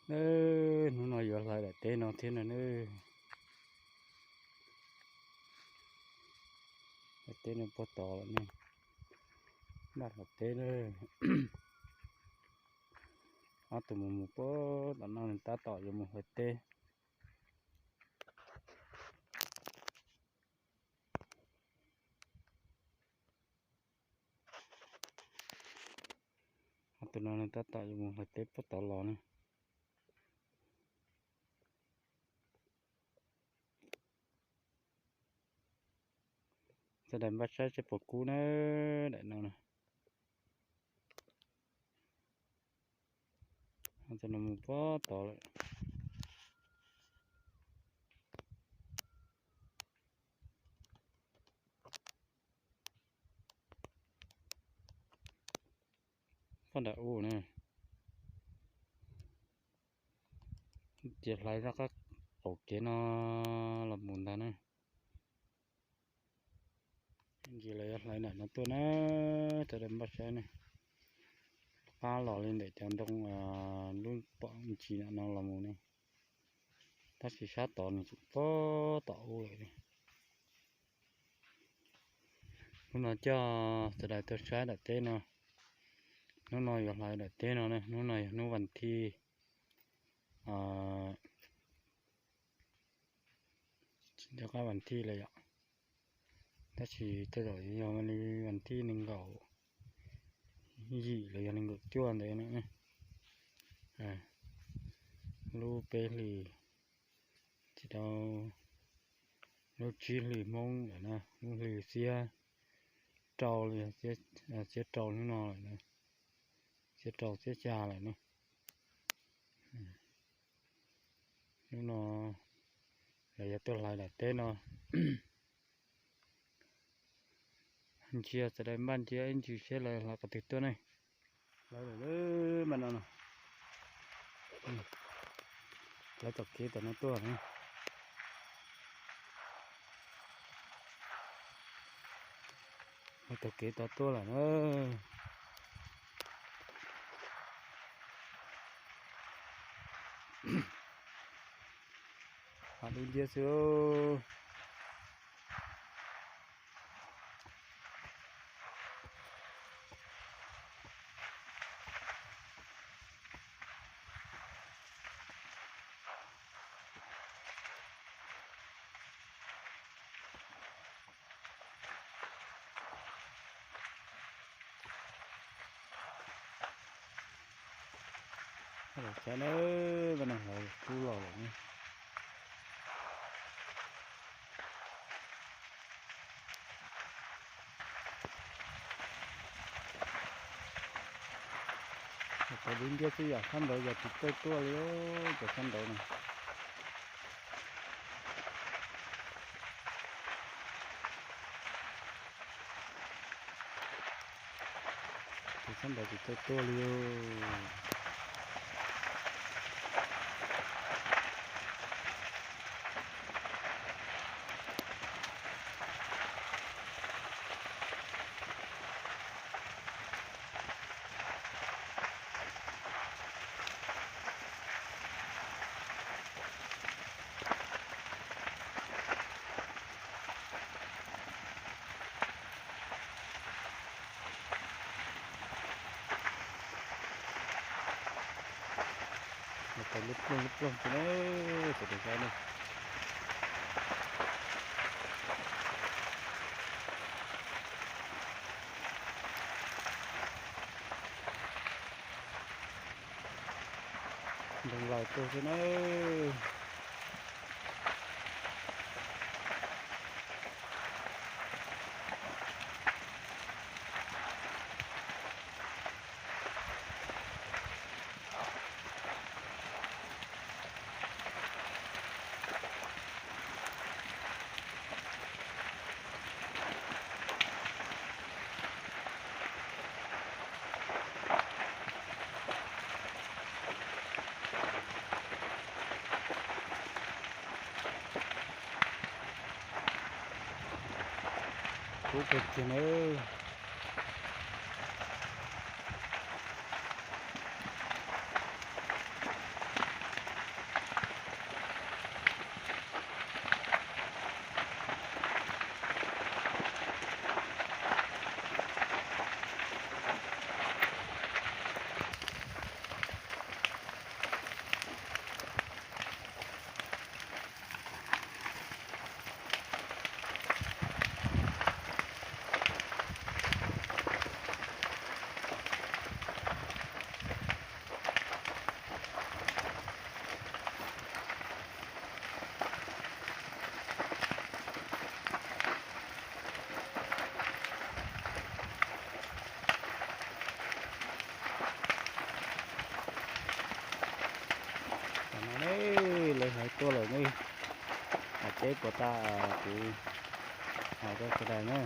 Nawb, hnub no yuav hlais daim teb no thiab no nawb. Daim teb no puag tod lawm ne, npaj hlais teb nawb. Ob tug mus mus puag tom no nws tab tom yuav mus hlais teb. Ob tug no nws tab tom yuav mus hlais teb puag tod los ne. Txoj daim npaj saib seb puas kub na, daim no na. Txoj no mus puag tod lawm. Puag nram ub na. Ces hlais rov qab qaum kev no los mus ntag na. Ntsis los yuav hlais nram no tuaj na, cov daim npaj saib ne. Qab los li ntawm cov ntoo lub pom ntsis nram no los mus ne. Tab sis sab tod nws tseem puag tom ub lawm. Hnub no coj sawv daws tuaj saib daim teb no. Hnub no yuav hlais daim teb no ne, hnub no yog hnub vas thij, tsis nco qab vas thij lawm yom. Tab sis tej zaum yog li vas thij nees nkaum yim los yog nees nkaum cuaj ntawd na. Lub peb hlis, tsis tau, lub tsib hlis Hmoob lawm na, lub hlis xiab rau, xiab rau hnub no lawm na, xiab rau xiab xya lawm na. Hnub no lawv yuav tuaj hlais daim teb no. Ntsia sawv daws npaj ntsia ib ntsis seb lawv hlais qhov twg tuaj ne. Hlais lawm, mas no, hlais tom kev tom no tuaj. Hlais tom kev tod tuaj lawm na. Hlais dub nciab xwb. Saib na, vaj no hlais kub los lawm ne. Hlais dub nciab xwb, yam sab nraud yog tsis txawj tuaj li, cov sab nraud no. Tus sab nraud tsis tau tuaj li. Tau lub ploog lub ploog xwb na, sawv daws saib na. Ntoo laws tuaj xwb na. Kub kawg kiag nawb. teb puas tas kuv hais rau sawv daws na.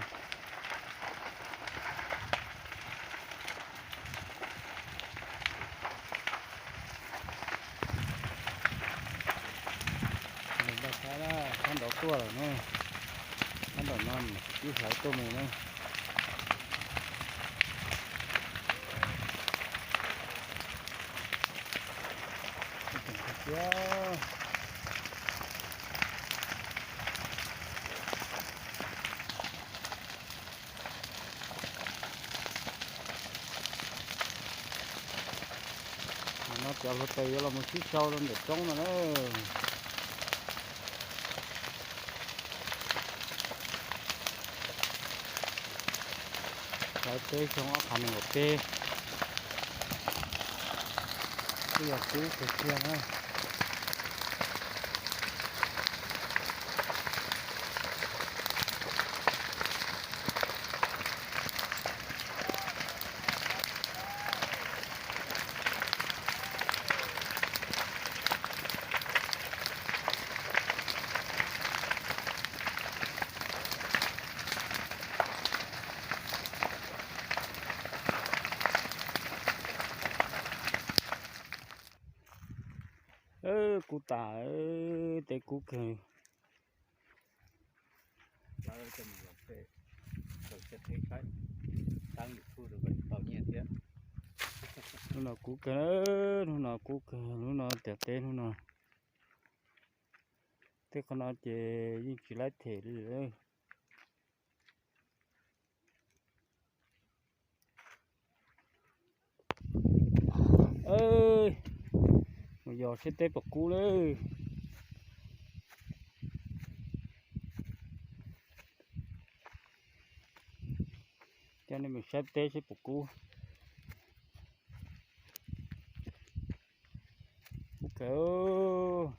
Npaj sab, sab nraud tuaj lawm na, sab nraum no ib hlawv tuaj mus na. No cov hluav taws yuav los mus sib sau rau ntawm roob no na. Lawv teb xyoo ob phav nees nkaum peb, twb yog kub kawg kiag na. Kub tas, teb kub kawg. Hnub no kub kawg, hnub no kub kawg, hnub no tiam teb hnub no. Tej qhov no ces yeej tsis laib them li lawm. Mus yos seb teb puas kub lawm. Coj nej mus saib teb seb puas kub. Kub kawg,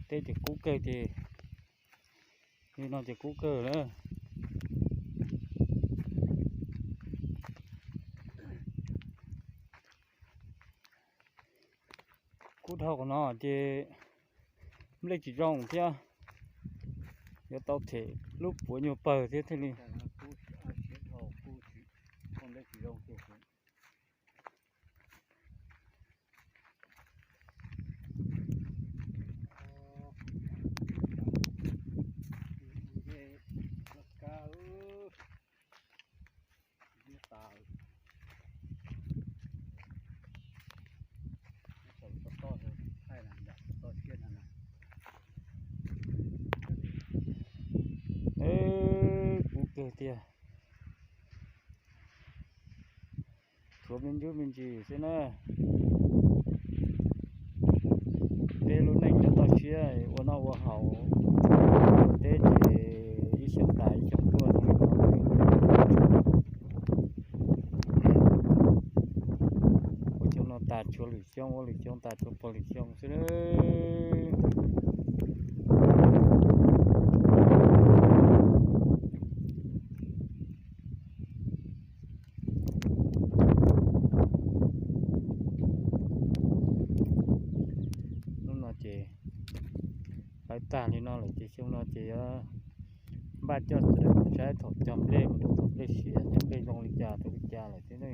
teb ces kub kawg ces, li no ces kub kawg na. Kub dhau qhov no ces nplej tsis zoo thiab, yuav tau them lub puav nyuag pawg thiab thiaj li. Kub kawg tiag. Tshuav me ntsuj me ntsis xwb na. Peb lub neej cov toj siab ua noj ua haus, teb ces ib xyoos tas ib xyoos tuaj zoo li no. Ua xyoo no tas tshuav lwm xyoo, ua lwm xyoo tas tshuav puag lwm xyoo xwb. Hnub no ces hlawv tag li no lawm ces xyoo no ces yuav npaj coj sawv daws mus saib thaum cog nplej mus rau thaum nplej siav thiab nplej zoo li cas rau li cas lawm thiab ne.